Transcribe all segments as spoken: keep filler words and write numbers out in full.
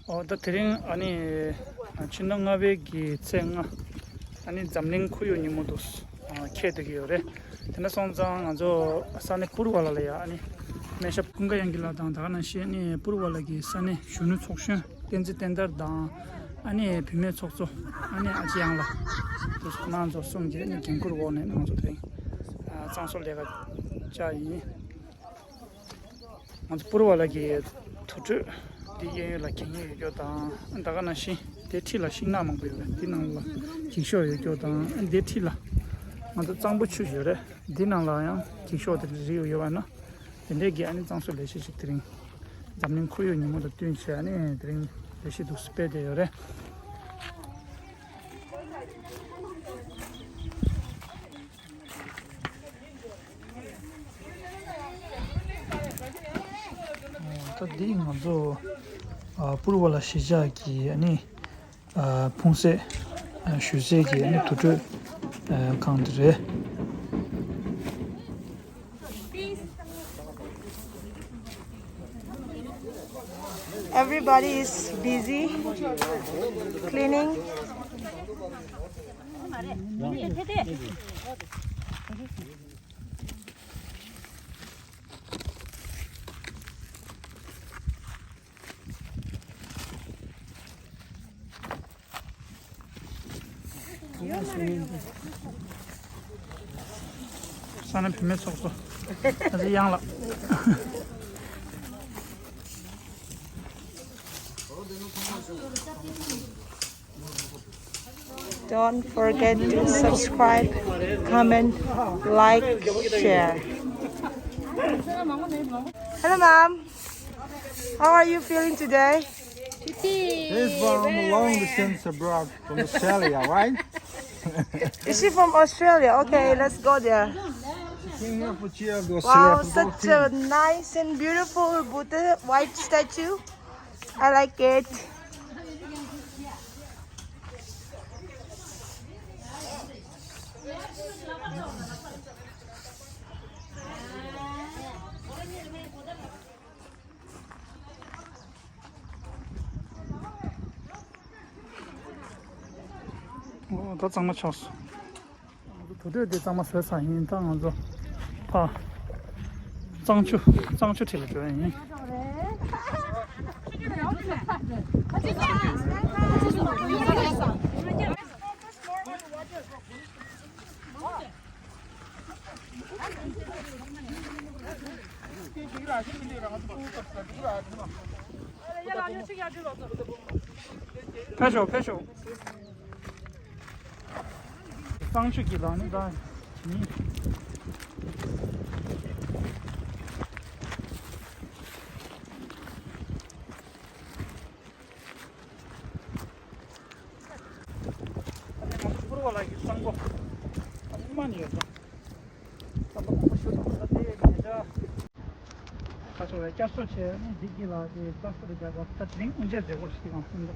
ཨོ་ད་དེ་རིང་ཨ་ནི་ཕྱི་ཟླ་ལྔ་པའི་གི་ཚེས་ལྔ། ཨ་ནི་འཛམ་གླིང་ཁོར་ཡུག་ཉིན་མོ་འདུག་ཨ་འཁེལ་བསྡད་ཀྱི་ཡོད་རེད། དེ་འདྲ་སོང་ཙང་ང་ཚོ་ས་གནས་པུར་བ་ལ་ལ་ཡ་ཨ་ནི་སྨན་ཞབས་ཀུན་དགའ་དབྱངས་སྐྱིད་ལགས་དང་ད་ག་ནང་བཞིན་ཨ་ནི་པུར་བ་ལ་གི་ས་གནས་གཞོན་ནུ་ཚོགས་གཞོན་བསྟན་འཛིན་བསྟན་དར་དང་། ཨ་ནི་བུད་མེད་ཚོགས་གཙོ་ཨ་ནི་ཨ་ཅེ་དབྱངས་ལགས་དུ་ཁོ་རང་ཚོ་གསུམ་གྱི་ཨ་ནི་འགན་འཁུར་འོག་ནས་ང་ཚོ་དེ་རིང་ཨ་གཙང་བཟོ་ལས་ཀ་བཅར་ཡིན། ང་ཚོ་པུར་བ་ལ་གི་དུར་ཁྲོད་འདི་གཡས་གཡོན་ལ་གད་སྙིགས་ཡོད་རྒྱུ་དང་ད་ག་ནང་བཞིན་དེ་འཁྲིས་ལ་ཤིང་ནགས་མང་པོ་ཡོད་རེད། འདི་ནང་ལ་འགྱིག་ཤོག་ཡོད་རྒྱུ་དང་དེ་འཁྲིས་ལ་ང་ཚོ་གཙང་པོ་ཆུ་ཡོད་རེད། འདི་ནང་ལ་ཡང་འགྱིག་ཤོག་དེ་རིགས་ཡོད་པ་ན་དེ་འདྲའི་གི་ཨ་ནི་གཙང་བཟོ་ལས་གཞི་ཞིག་དེ་རིང་འཛམ་གླིང་ཁོར་ཡུག་ཉིན་མོ་དང་བསྟུན་བྱས་ཨ་ནི་དེ་རིང་ལས་གཞི་འདུག་སྤེལ་བསྡད་ཡོད་རེད། ད་འདི་ང་ཚོ་ཨ་པུར་བ་ལ་གཞིས་ཆགས་ཀྱི་ཨ་ནི་ཨ་ཕུང་སད་ཨ་ཞུ་སའི་གི་ཨ་ནི་དུར་ཁྲོད་ཨ་ཁང་དེ་རེད། Everybody is busy cleaning. ས་གནས་བུད་མེད་ཚོགས་གཙོ་ཨ་ཙི་གཡང་ལགས། Don't forget to subscribe, comment, like, share. Hello, ma'am. How are you feeling today? Today, this from long distance abroad, from Australia, right? Is she from Australia? Okay, let's go there. Came here for cheer the Australia Wow, football such team. A nice and beautiful Buddha white statue. I like it. ཨོ་ད་གཙང་མ་ཆགས་སོང་། ང་ཚོ་དུར་ཁྲོད་དེ་གཙང་མ་བཟོས་ཚར་ཡིན། ད་ང་ཚོ་ཕ་གཙང་ཆུ་གཙང་ཆུ་འཁྲིས་ལ་འགྲོ་ཡ་ཡིན། ཕེབས་ཤོག་ཕེབས་ཤོག་གཙང་ཆུ་གི་ལག་ནི་ད་ནི། ཨ་ནི་ང་ཚོ་པུར་བ་ལ་གི་གཙང་པོ་ཨ་ནི་མ་ནི་ཡོད་ད། གཙང་པོ་མང་པོ་ཞིག་འདུག་ད་དེ་ཡི་གེ་ད་ཁ་ཕྱོགས་ལ་བསྐྱར་གསོ་བྱས་ཨ་ནི་འདི་གི་ལ་དེ་པླ་སྟར་རྒྱག་པ་ད་དེ་རིང་དབུ་འབྱེད་མཛད་སྒོ་ཞིག་ཨང་ཧུན་ད།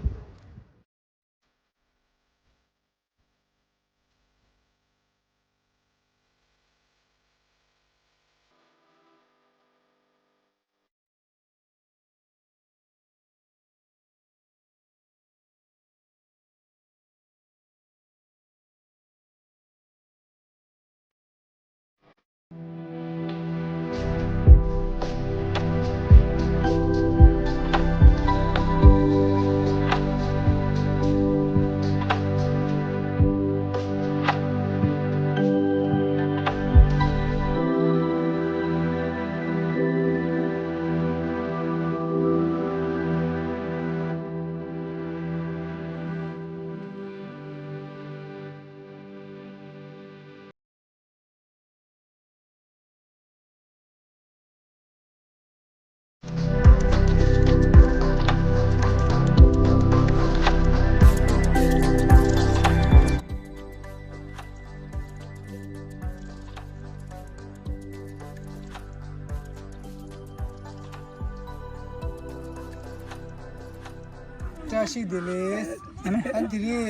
བཀྲ་ཤིས་བདེ་ལེགས། ཨ་ནི་དེ་རིང་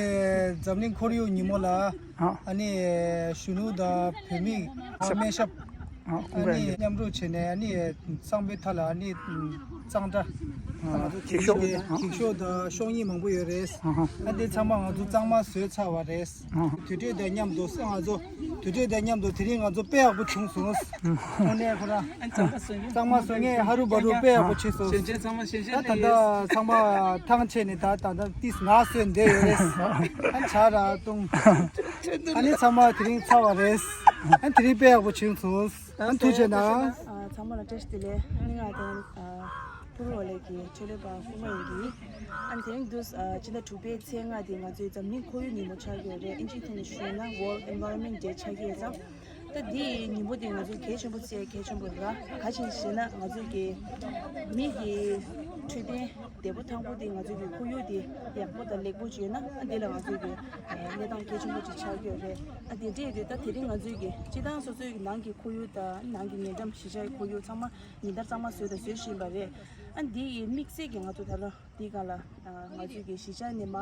འཛམ་གླིང་ཁོར་ཡུག་ཉིན་མོ་ལ་ཨ་ནི་གཞོན་ནུ་དང་བུད་མེད་སྨན་ཞབས་ཨ་ནི་མཉམ་རུབ་བྱས་ནས་ཨ་ནི་གཙང་པོའི་མཐའ་ལ་ཨ་ནི་ གཙང་སྦྲ། ང་ཚོ་འགྱིག་ཤོག་འགྱིག་ཤོག་དང་ཤོག་གཉིས་མང་པོ་ཡོད་རེད། ཨ་དེ་ཚང་མ་ང་ཚོ་གཙང་མ་བཟོས་ཚར་བ་རེད། དུས་ཚོད་དང་མཉམ་དུ་ང་ཚོ་དུས་ཚོད་དང་མཉམ་དུ་དེ་རིང་ང་ཚོ་དཔེ་ཡག་པོ་བྱུང་སོང་། དངོས་གནས་ཁོ་རང་གཙང་མ་བཟོ་མཁན་ཧ་རུ་བ་རུ་དཔེ་ཡག་པོ་བྱས་སོང་། ད་ད་ལྟ་ཚང་མ་ཐང་ཆད་ནས་ད་ད་ལྟ་ཏིས་ང་བཟོས་བསྡད་ཡོད་རེད། ཨ་ཆ་ར་བཏུང་། ཨ་ནི་ཚང་མ་དེ་རིང་ཚར་བ་རེད། ཨ་དེ་རིང་དཔེ་ཡག་པོ་བྱུང་སོང་། ཨ་ཐུགས་རྗེ་གནང་། ཨ་ཚང་མ་ལ་བཀྲ་ཤིས་བདེ་ལེགས། ཨ་ནི་ང་དང་ཨ་ཕུར་བ་ལས་ཀྱི་ཆོས་ལས་པ་ཧུ་མ་ཡིན་གྱི། ཨ་ནི་དེ་རིང་དུས་ཨ་སྤྱི་ཟླ་དྲུག་པའི་ཚེས་ལྔ་དེ་ང་ཚོའི་འཛམ་གླིང་ཁོར་ཡུག་ཉིན་མོ་ཆགས་ཀྱི་ཡོད་རེད། ཨིན་ཇིའི་ཐོག་ནས་ཞུས་ན་World Environment Day ཆགས་ཀྱི་ཡོད་ཙང་། ད་འདི་ཉིན་མོ་དེ་ང་ཚོ་གལ་ཆེན་པོ་བརྩི་གལ་ཆེན་པོ་རེད་ལ། ག་ཅིག་ཞེ་ན་ང་ཚོ་གི་མི་གི་འཕྲོད་བསྟེན་བདེ་པོ་ཐང་པོ་དེ་ང་ཚོ་གི་ཁོར་ཡུག་དེ་ཡག་པོ་དང་ལེགས་པོ་བྱས་ན་ཨ་འདི་ལ་ང་ཚོ་གི་གནས་སྟངས་གལ་ཆེན་པོ་ཅིག་ཆགས་ཀྱི་ཡོད་རེད། ཨ་དེ་འདྲས་རེད། ད་དེ་རིང་ང་ཚོས་ཀྱི་སྤྱི་བཏང་སོ་སོའི་གི་ནང་གི་ཁོར་ཡུག་དང་ནང་གི་ཉེ་འགྲམ་གཞིས་ཆགས་ཀྱི་ཁོར་ཡུག་ཚང་མ་ཉིན་ལྟར་གཙང་མ་བཟོས་དང་བཟོ་བཞིན་པ་རེད། ཨ་འདི་ཡི་དམིགས་བསལ་གྱི་ང་ཚོ་ད་ལོ་འདི་སྒང་ལ་ང་ཚོའི་གི་གཞིས་ཆགས་ནས་མ་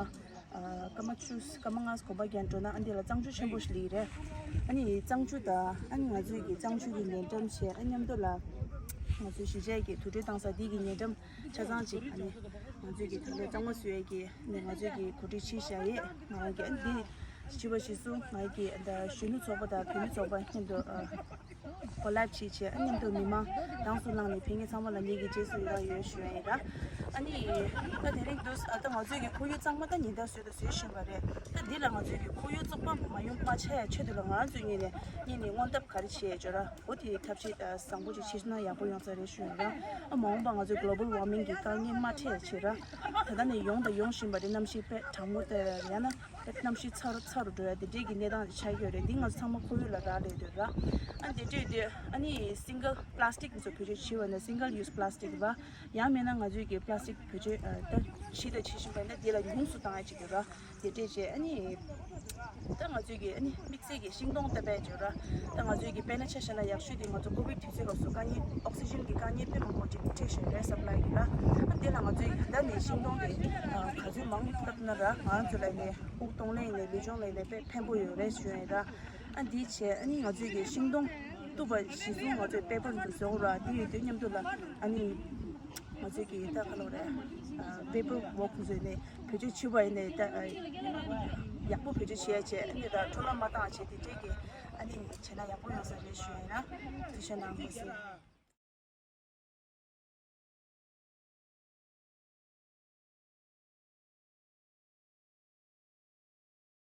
སྐར་མ་བཅུ་སྐར་མ་ལྔ་གོམ་པ་རྒྱག་འགྲོ་ན་ཨ་འདི་ལ་གཙང་ཆུ་ཆེན་པོ་ཞིག་ལི་རེད། ཨ་ནི་གཙང་ཆུ་དང་ཨ་ནི་ང་ཚོའི་གི་གཙང་ཆུ་གི་ཉེ་འགྲམ་བྱས་ཨ་མཉམ་དུ་ལ་ང་ཚོའི་གཞིས་ཆགས་ཀྱི་དུར་ཁྲོད་བཏང་ས་འདི་གི་ཉེ་འགྲམ་ཆ་ཚང་ཅིག་ཨ་ནི་ང་ཚོས་ཀྱི་ད་ལོ་གཙང་མ་བཟོ་ཡས་ཀྱི་ནས་ང་ཚོས་ཀྱི་གོ་སྒྲིག་བྱས་བཞག་ཡས། ང་རང་གི་ཨ་འདི་བྱིས་པ་ཞིག་སུ་ང་གི་ད་གཞོན་ནུ་ཚོགས་པ་དང་བུད་མེད་ཚོགས་པ་མཉམ་དུ་ཨ་ཀོ་ལེབ་བྱས་བྱས་ཨ་མཉམ་དུ་མི་མང་དྭངས་སུ་བླངས་ནས་ཕན་ངེས་ཚང་མ་ལ་ངེད་ཀྱི་རྗེས་སུ་ཡི་རང་ཡོད་ཞུ་ཡ་ཡིན་ད། ཨ་ནི་ད་དེ་རིང་དུས་ཨ་ད་ང་ཚོས་ཀྱི་ཁོར་ཡུག་གཙང་མ་ད་ཉིན་ལྟར་བཟོས་དང་བཟོས་བཞིན་པ་རེད། ད་འདི་ལ་ང་ཚོས་ཀྱི་ཁོར་ཡུག་བཙོག་པ་མ་ཡོང་མ་ཆགས་ཡ་ཆེད་དུ་ལ་ང་རང་ཚོས་ངེད་ནས་ངེད་ནས་སྔོན་ཐབས་ག་རེ་བྱས་ཡ་བྱོས་ར། འོ་དེའི་ཐབས་ཤེས་བཟང་པོ་ཅིག་བྱས་ན་ཡག་པོ་ཡོང་ས་རེད་ཞུ་ཡིན་ར། ཨ་མ་འོངས་པ་ང་ཚོའི་གོ་ལོ་བལ་ཝར་མིང་གི་དཀའ་ངལ་མ་འཕྲད་བྱེད་ར། ད་ལྟ་ནས་ཡོང་དང་ཡོང་བཞིན་པ་རེད། གནམ་གཤིས་དཔེ་གྲང་མོ་དེ་ཡང་ན་དཔེ་གནམ་གཤིས་ཚ་རུ་ཚ་རུ་འགྲོ་ཡ་དེ་འདྲས་ཀྱི་གནས་སྟངས་ཅིག་ཆགས་ཀྱི་ཡོད་རེད། འདི་ང་ཚོ་ཚང་མ་ཁོར་ཡུག་ལ་རག་ལས་འདོད་ར། ཨ་འདི་འདྲས་དེ་ཨ་ནི་single plastic ཚོ་བེད་སྤྱོད་བྱེད་པ་ན་single use plastic ར། ཡང་མིན་ན་ང་ཚོས་ཀྱི་plastic བེད་སྤྱོད་ད་བྱས་དང་བྱེད་བཞིན་པ་ཡིན་ན་དེ་ལ་ཉུང་སུ་བཏང་ཡ་ཅིག་ཡོད་ར། དེ་འདྲས་བྱས་ཨ་ནི། ད་ང་ཚོས་ཀྱི་ཨ་ནི་དམིགས་བསལ་གྱི་ཤིང་སྡོང་བཏབ་པའི་བརྗོད་ར། ད་ང་ཚོས་ཀྱི་དཔེར་ན་ཆ་བཞག་ན་ཡག་ཤོས་དེ་ང་ཚོ་ཀོ་བིད་དུས་ཚོད་སྐབས་སུ་དཀའ་ངལ་ཨོག་སི་ཇན་གྱི་དཀའ་ངལ་དཔེ་མང་པོ་ཅིག་འཕྲད་བཞིན་རེད། སབ་ལའི་གི་ར། ཨ་དེ་ལ་ང་ཚོས་ད་ནས་ཤིང་སྡོང་དེ་ག་ཚོད་མང་བཏབ་ན་ར་ང་ཚོ་ལ་ནས་དབུགས་གཏོང་ལེན་ནས་ལུས་སྦྱོང་ལེན་ནས་དཔེ་ཕན་པོ་ཡོད་རེད་ཞུ་ཡིན་ར། ཨ་འདི་བྱས་ཨ་ནི་ང་ཚོས་ཀྱི་ཤིང་སྡོང་བཏུབ་པ་གཞི་བཟུང་ང་ཚོས་པེ་པར་འདི་བཟོ་ར། དེ་ཡོད་དུས་མཉམ་དུ་ལ་ཨ་ནི། ང་ཚོས་ཀྱི་ད་ག་ལོ་རེད། པེ་པར་ཝོག་བཟོས་ནས་བེད་སྤྱོད་བྱེད་པ་ཡིན་ནའི་ད་ཡག་པོ་བེད་སྤྱོད་བྱེད་ཡ་བྱས་ཨ་ནི་ད་འཕྲོ་བརླག་མ་བཏང་བྱས་དེ་འདྲས་ཀྱི་ཨ་ནི་བྱས་ན་ཡག་པོ་ཡོང་ས་རེད་ཞུ་ཡ་ཡིན་ན་ཐུགས་ཞེ་གནང་དགོས་ཟེར།